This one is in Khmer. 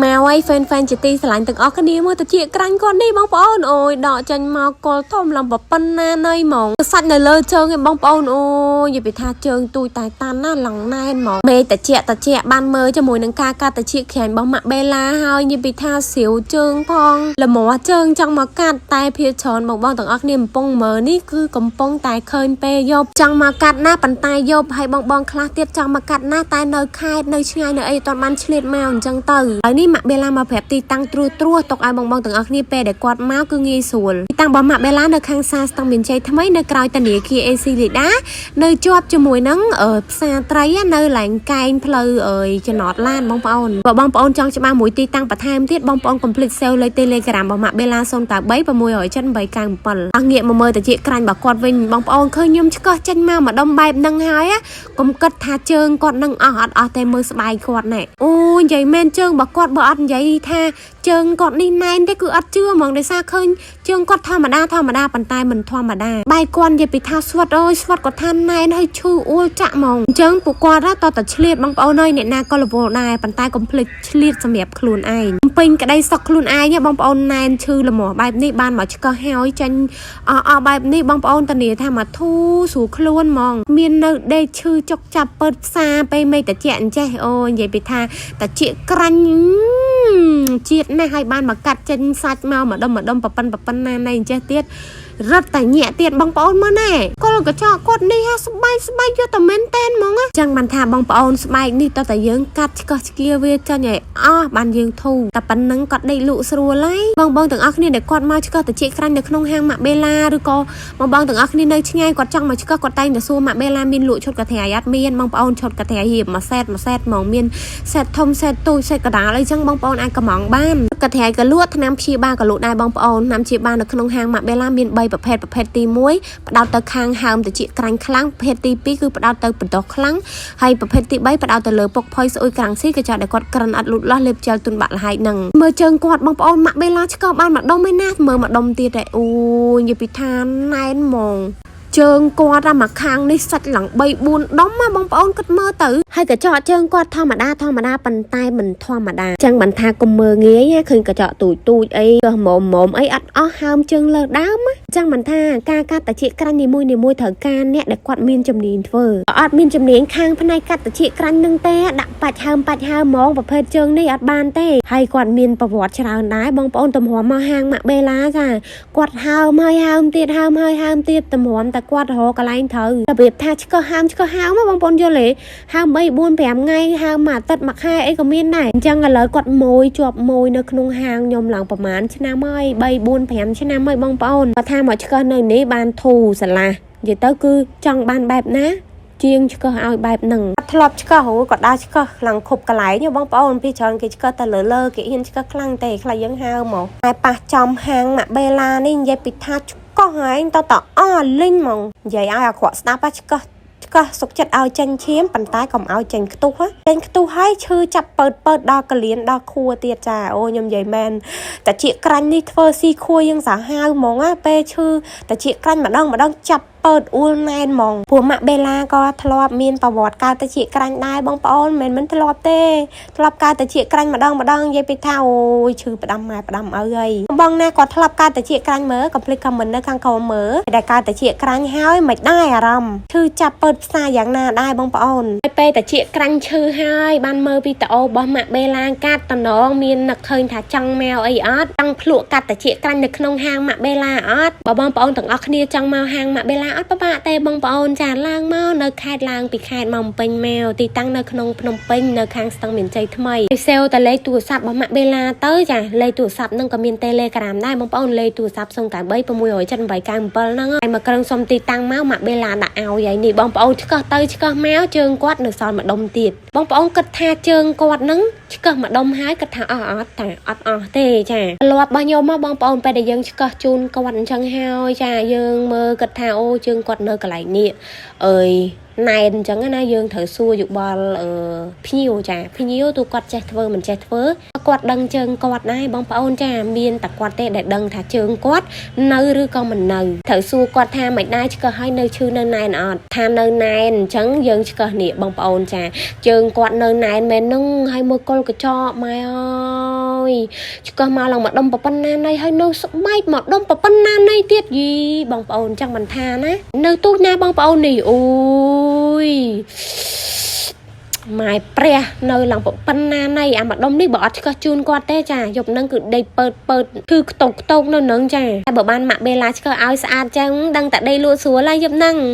មកហើយ fan fan ជាទីស្រឡាញ់ទាំងអស់គ្នាមើលទៅជាក្រាញ់គាត់នេះបងប្អូនអូយដកចេញមកកលធំឡើងប៉ុណ្ណាណីហ្មងសាច់នៅលើជើងឯងបងប្អូនអូយនិយាយពីថាជើងទូចតែតាន់ណាឡើងណែនហ្មងមេតិចតិចបានមើលជាមួយនឹងការកាត់តិចក្រាញ់របស់ម៉ាក់បេឡាហើយនិយាយពីថាស្រាវជើងផងល្មមជើងចង់មកកាត់តែភាច្រើនបងបងទាំងអស់គ្នាកំពុងមើលនេះគឺកំពុងតែឃើញពេលយប់ចង់មកកាត់ណាប៉ុន្តែយប់ហើយបងបងខ្លះទៀតចង់មកកាត់ណាតែនៅខេត្តនៅឆ្ងាយនៅអីអត់បានឆ្លៀតមកអញ្ចឹងទៅហើយនេះម៉ាក់បេឡាមកប្រាប់ទីតាំងត្រួសត្រាសទុកឲ្យបងបងទាំងអស់គ្នាពេលដែលគាត់មកគឺងាយស្រួលទីតាំងរបស់ម៉ាក់បេឡានៅខាងសាស្ទឹងមានជ័យថ្មីនៅក្រោយធនាគារ AC Lida នៅជាប់ជាមួយនឹងផ្សារត្រីនៅឡែងកែងផ្លូវចំណតឡានបងប្អូនបើបងប្អូនចង់ច្បាស់មួយទីតាំងបន្ថែមទៀតបងប្អូនកុំភ្លេច save លេខ Telegram របស់ម៉ាក់បេឡា093 67897អស់ងាកមកមើលតិចក្រាញ់របស់គាត់វិញបងប្អូនឃើញខ្ញុំឆ្កឹះចេញមកម្ដុំបែបហ្នឹងហើយកុំគិតថាជើងគាត់នឹងអស់អត់អស់តែមើលស្បែកគាត់ណែអូនិយាយមែនជើងរបស់គាត់បើអត់និយាយថាជើងគាត់នេះណែនទេគឺអត់ជឿហ្មងដោយសារឃើញជើងគាត់ធម្មតាធម្មតាប៉ុន្តែមិនធម្មតាបែកគាត់និយាយពីថាស្វិតអើយស្វិតគាត់ថាណែនហើយឈឺអួលចាក់ហ្មងអញ្ចឹងពួកគាត់តតឆ្លៀតបងប្អូនអើយអ្នកណាក៏រវល់ដែរប៉ុន្តែកុំភ្លេចឆ្លៀតសម្រាប់ខ្លួនឯងពេញក្តីសុខខ្លួនឯងបងប្អូនណែនឈឺល្មមបែបនេះបានមកឆ្កឹះហើយចាញ់អអបែបនេះបងប្អូនតានីថាមកធូរស្រួលខ្លួនហ្មងមាននៅដេកឈឺចុកចាប់ពើផ្សារពេលមេតិចអញ្ចេះអូនិយាយពីថាតិចក្រាញ់ជាតិណាស់ហើយបានមកកាត់ចេញសាច់មកម្ដុំម្ដុំប៉ប៉ិនប៉ប៉ិនណាណៃអញ្ចេះទៀតរត់តែញាក់ទៀតបងប្អូនមើលណែកលកញ្ចក់គាត់នេះហាស្បែកស្បែកយកតែមែនតែនហ្មងណាចឹងបានថាបងប្អូនស្បែកនេះតើតែយើងកាត់ឆ្កោះឆ្កៀវាចាញ់ឲ្យអស់បានយើងធូរតែប៉ុណ្្នឹងគាត់ដេកលក់ស្រួលហើយបងបងទាំងអស់គ្នាដែលគាត់មកឆ្កោះតិចក្រាញ់នៅក្នុងហាងម៉ាក់បេឡាឬក៏បងបងទាំងអស់គ្នានៅឆ្ងាយគាត់ចង់មកឆ្កោះគាត់តែងតែសួរម៉ាក់បេឡាមានលក់ឈុតកាថៃអត់មានបងប្អូនឈុតកាថៃរៀបមួយសេតមួយសេតហ្មងមានសេតធំសេតទូចសេតកដាលអីចឹងបងប្អូនអាចកំងបានកាថៃក៏លក់ថ្នាំព្យាបាលក៏លក់ដែរបងប្អូនថ្នាំព្យាបាលនៅក្នុងហាងម៉ាក់បេឡាមាន3ប្រភេទប្រភេទទី1ផ្ដោតទៅខាងហើមតិចក្រាញ់ខ្លាំងប្រភេទទី2គឺផ្ដោតទៅបណ្ដោះខ្លាំងហើយប្រភេទទី3ផ្ដោតទៅលើពុកផុយស្អុយក្រាំងស៊ីក៏ចោតដែលគាត់ក្រិនអត់លូតលាស់លេបជែលទុនបាក់លហែកនឹងមើលជើងគាត់បងប្អូនម៉ាក់បេឡាឆ្កបានម្ដុំឯណាមើលម្ដុំទៀតឯអូយនិយាយពីថាណែនហ្មងជើងគាត់អាមកខាងនេះសាច់ឡើង3 4ដុំណាបងប្អូនគិតមើលទៅហើយកញ្ចក់ជើងគាត់ធម្មតាធម្មតាប៉ុន្តែមិនធម្មតាចឹងមិនថាគុំមើលងាយឃើញកញ្ចក់ទូចទូចអីក៏មុំមុំអីអត់អស់ហើមជើងលើដើមចឹងមិនថាការកាត់តិចក្រាញ់នីមួយនីមួយត្រូវការអ្នកដែលគាត់មានជំនាញធ្វើអត់មានជំនាញខាងផ្នែកកាត់តិចក្រាញ់នឹងទេដាក់បាច់ហើមបាច់ហើមហ្មងប្រភេទជើងនេះអត់បានទេហើយគាត់មានប្រវត្តិច្រើនដែរបងប្អូនទំហំមកហាងម៉ាក់បេឡាចាគាត់ហើមហើយហើមទៀតហើមហើយហើមទៀតទំហំតែគាត់រកកន្លែងត្រូវរបៀបថាឆ្កឹះហើមឆ្កឹះហើមបងប្អូនយល់ទេហើម3 4 5ថ្ងៃហើមមួយអាទិត្យមួយខែអីក៏មានដែរអញ្ចឹងឥឡូវគាត់ម៉ួយជាប់ម៉ួយនៅក្នុងហាងខ្ញុំឡើងប្រហែលឆ្នាំហើយ3 4 5ឆ្នាំហើយបងប្អូនគាត់ថាមកឆ្កឹះនៅនេះបានធូរស្រឡះនិយាយទៅគឺចង់បានបែបណាជាងឆ្កឹះឲ្យបែបហ្នឹងធ្លាប់ឆ្កឹះហូក៏ដើរឆ្កឹះខ្លាំងគ្រប់កន្លែងបងប្អូនពីច្រើនគេឆ្កឹះតែលើលើគេហ៊ានឆ្កឹះខ្លាំងទេខ្លះយើងហើមកតែប៉ះចំហាងម៉ាក់បេឡានេះនិយាយពីថាឆ្កឹះហែងតតអស់លីងហ្មងនិយាយឲ្យអាក្រក់ស្ដាប់ឆ្កឹះឆ្កឹះសុកចិត្តឲ្យចេញឈាមប៉ុន្តែកុំឲ្យចេញខ្ទុះចេញខ្ទុះហើយឈឺចាប់ពើតពើតដល់កលៀនដល់ខួរទៀតចាអូខ្ញុំនិយាយមែនតាជាក្រាញ់នេះធ្វើស៊ីខួរយើងសាហាវហ្មងណាពេលឈឺតាជាក្រាញ់ម្ដងម្ដងចាប់ពើតអួលណែនហ្មងព្រោះម៉ាក់បេឡាក៏ធ្លាប់មានប្រវត្តិកើតទៅជាក្រាញ់ដែរបងប្អូនមិនមិនធ្លាប់ទេធ្លាប់កើតទៅជាក្រាញ់ម្ដងម្ដងនិយាយពីថាអូយឈឺផ្ដាំម៉ែផ្ដាំឪហើយបងណាគាត់ធ្លាប់កើតទៅជាក្រាញ់មើលកុំភ្លេច comment នៅខាងក្រោមមើលដែលកើតទៅជាក្រាញ់ហើយមិនដែរអារម្មណ៍ឈឺចាប់ពើតផ្សាយ៉ាងណាដែរបងប្អូនហើយពេលតាជាក្រាញ់ឈឺហើយបានមើលវីដេអូរបស់ម៉ាក់បេឡាកាត់តំណងមាននឹកឃើញថាចង់មកអីអត់ចង់ភ្លក់កាត់តាជាក្រាញ់នៅក្នុងហាងម៉ាក់បេឡាអត់បើបងប្អូនទាំងអស់គ្នាចង់មកហាងម៉ាក់បេឡាអត់ពិបាកទេបងប្អូនចាឡើងមកនៅខេត្តឡើងពីខេត្តមកពេញមកទីតាំងនៅក្នុងភ្នំពេញនៅខាងស្ទឹងមានជ័យថ្មីសេវតែលេខទូរស័ព្ទរបស់ម៉ាក់បេឡាទៅចាលេខទូរស័ព្ទនឹងក៏មាន Telegram ដែរបងប្អូនលេខទូរស័ព្ទ093 67897ហ្នឹងហើយមកគ្រឿងសុំទីតាំងមកម៉ាក់បេឡាដាក់ឲ្យហើយនេះបងប្អូនឆ្កឹះទៅឆ្កឹះមកជើងគាត់នៅសល់ម្ដុំទៀតបងប្អូនគិតថាជើងគាត់នឹងឆ្កឹះម្ដុំហើយគិតថាអស់អត់តាអត់អស់ទេចាលាប់របស់ខ្ញុំមកបងប្អូនពេលដែលយើងឆ្កឹះជូនគាត់អញ្ចឹងហើយចាយើងមើលគិតថាអូជើងគាត់នៅកន្លែងនេះអើយណែនអញ្ចឹងណាយើងត្រូវសួរយោបល់ភ្ញៀវចាភ្ញៀវទូគាត់ចេះធ្វើមិនចេះធ្វើ គាត់ដឹងជើងគាត់ដែរបងប្អូនចាមានតែគាត់ទេដែលដឹងថាជើងគាត់នៅឬក៏មិននៅត្រូវសួរគាត់ថាមិនដែរឆ្កឹះឲ្យនៅឈឺនៅណែនអត់ថានៅណែនអញ្ចឹងយើងឆ្កឹះនេះបងប្អូនចាជើងគាត់នៅណែនមែននឹងហើយមើលកុលកញ្ចក់ម៉ែអើយឆ្កឹះមកឡើងមកដុំប៉ុណ្ណាណៃហើយនៅស្បែកមកដុំប៉ុណ្ណាណៃទៀតយីបងប្អូនចឹងមិនថាណានៅទូចណាបងប្អូននេះអូយ ម៉ែព្រះនៅឡើងប៉ុណ្ណាណៃអាម្ដុំនេះបើអត់ឆ្កឹះជូនគាត់ទេចាយប់ហ្នឹងគឺដេកពើតពើតគឺខ្ទោកខ្ទោកនៅនឹងចាតែបើបានម៉ាក់បេឡាឆ្កឹះឲ្យស្អាតចឹងដឹងតែដេកលក់ស្រួលហើយយប់ហ្នឹង។